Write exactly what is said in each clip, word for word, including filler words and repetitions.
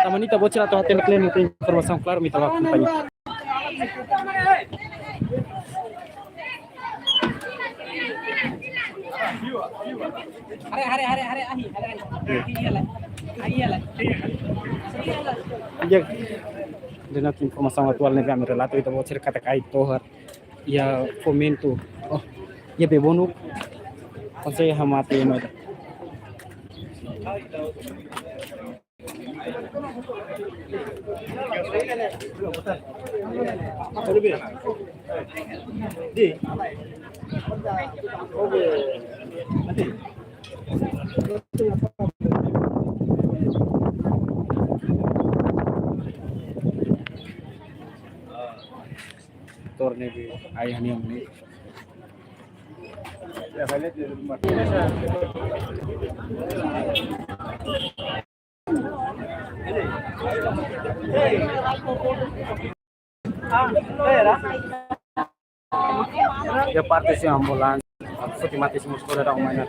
Tanba ita-boot sira atu hatene kle'an, ita informasaun klaru, ita akompaña. Hare, hare, hare, hare, ahi, hare, ahi. Ahi, iyalah. Ahi, iyalah. Iyalah. Ida-ne'e informasaun atuál ne'ebé ami relata, ita-boot sira katak ai tohar iha fomentu. Oh, iha Bebonuk. Konsege hamate iha ne'ebá. Torne bi ai hanian ni. Iha parte husi ambulánsia, foti mate husi mós to'o daudaun mai ona.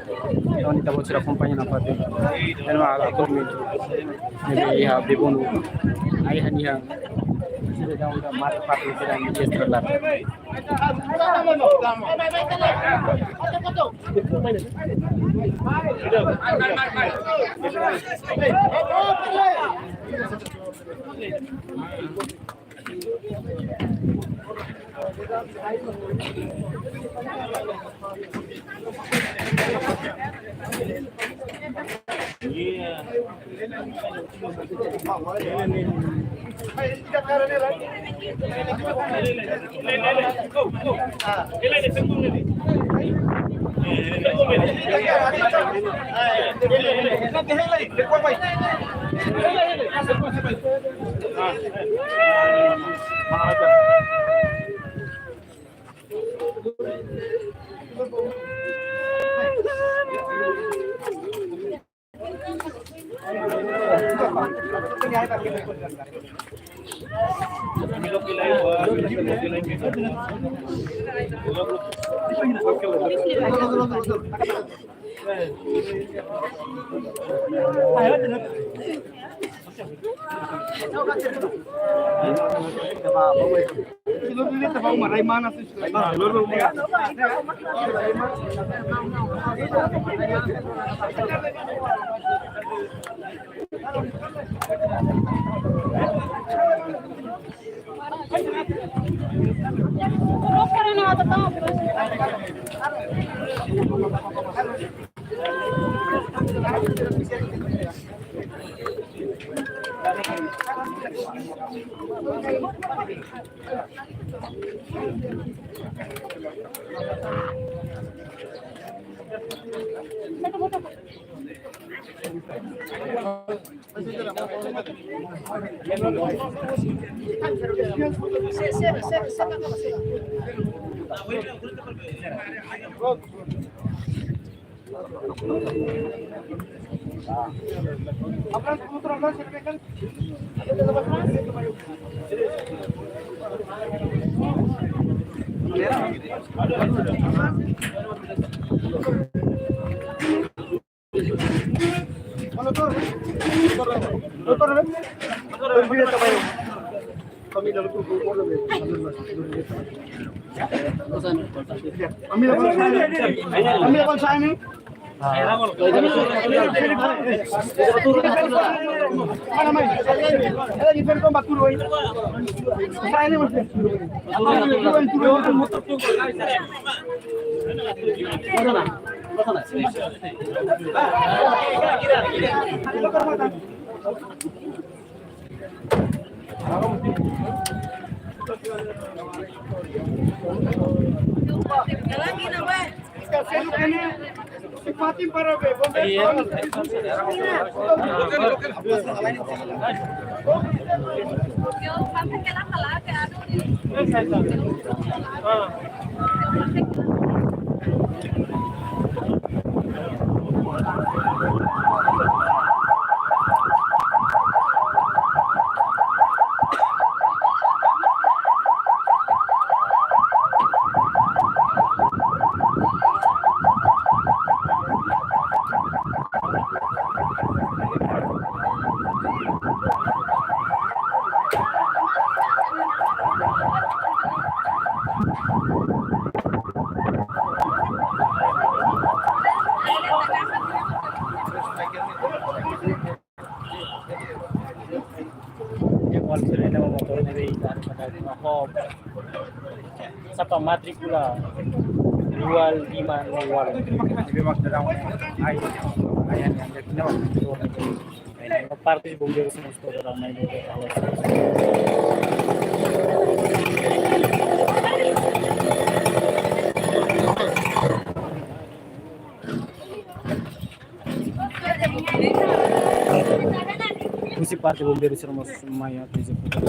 Entaun ita-boot sira akompaña nafatin. Entaun agora atualmente ne'ebé iha Bebonuk. Ai hanian. Sira daudaun mate parte sira iha Estrelada. Nia kual sira ne'e motór ne'ebé ita hakarak atu hahú. Sapa matríkula dua lima nol delapan. Ne'ebé mak daudaun ai, ai, ai, ai, ai, ai, ai, ai, parte de bombeiros mós toda a mãe do. Husi parte bombeiru sira mós mai atu ezekuta.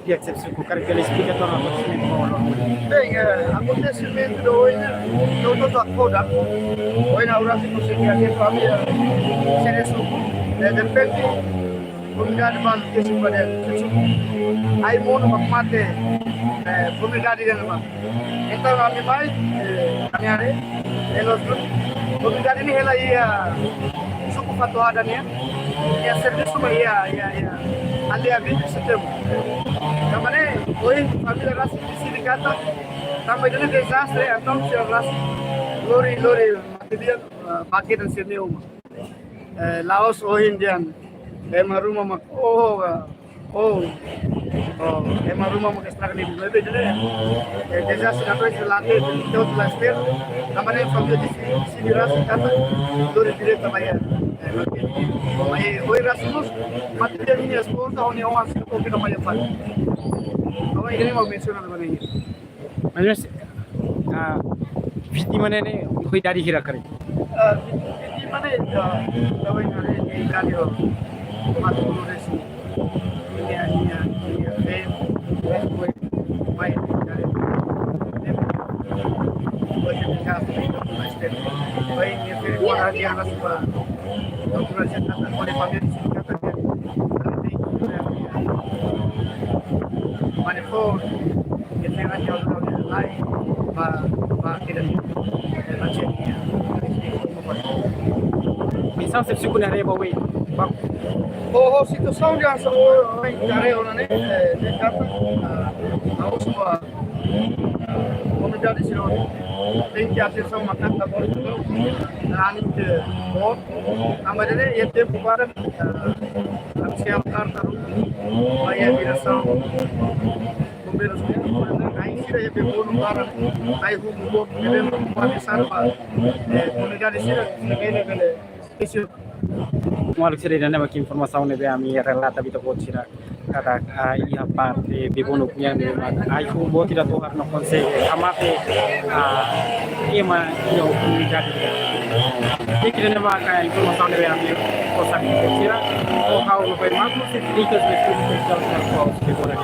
Di'ak, xefe suku, karik bele esplika to'o ona akontesimentu ba ohin? Bem, eh, akontesimentu de ohin, eu tô toda foda. Ohin na hora que você quer que família se desculpa, eh, de repente, komunidade bá ke suku de, ke suku. Ai monu mak mate, eh, komunidade dehan bá. Entaun ami mai, eh, ami haree, eh, loos duni. Komunidade ne'e hela iha suku Fatuhada nian. Iha servisu mai iha, iha, iha aldeia vinte de setembro. Tanba ne'e, ohin família rasik deside katak, tanba ida-ne'e dezastre, entaun sira rasik lori, lori materiál, eh, bá kedan sira-nia uma. Eh, la'ós ohin dehan ema ruma mak, oh, eh, oh, oh, ema ruma mak estraga ne'e, maibé ida-ne'e, eh, dezastre naturais relate, teu plaster, tanba ne'e família deside, deside rasik katak, lori direta mai iha. Eh, ohin rasik mós, materiál ne'e esposa, ohin oan, se ko kita mai iha fali. Tanba ida-ne'e mak mensiona ba ne'e. Mas, mas, ah, vítima ne'e, ne'e, ho idade hira karik? Ah, vítima ne'e, ah, tau iha ne'e, idade ho, mate dulu resi. Nia, nia, nia, bem, bem, foi, vai, idade. Depois de casa, mais tempo. Vai, nia, foi, agora, nia, na sua, na sua, na sua, na sua, Mane fó, ke tera ke ora lai, ba, ba, ke dan, eh, ba, cek, ya. Mensaun xefe suku nia haree ba oin? Ba, ho, ho, situasaun ida hanesan ohin, ohin haree ona ne'e, eh, ne'e katak, ah, ha'u husu ba, komunidade sira, tenke atensaun maka'as ba, na anin ke, bo, tanba ne'e, iha tempu badak, eh, ami sei karta, ba, iha diresaun, bombeiru sira, ai sira iha Bebonu barak, ai hubu boot, bele manu ba, eh, komunidade sira, sira bele, bele, espesiál. Maluk sira, ida-ne'e mak informasaun ne'ebé ami relata ba ita-boot sira, katak, ah, iha parte Bebonu nian ne'e mak ai hubu boot ida tohar no konsege hamate, ah, ema iha komunidade. Ida-ne'e mak informasaun ne'ebé ami fó ba ita-boot sira. Ho ha'u Lupai Marcos, e fikas de tudo que está na Bebonu.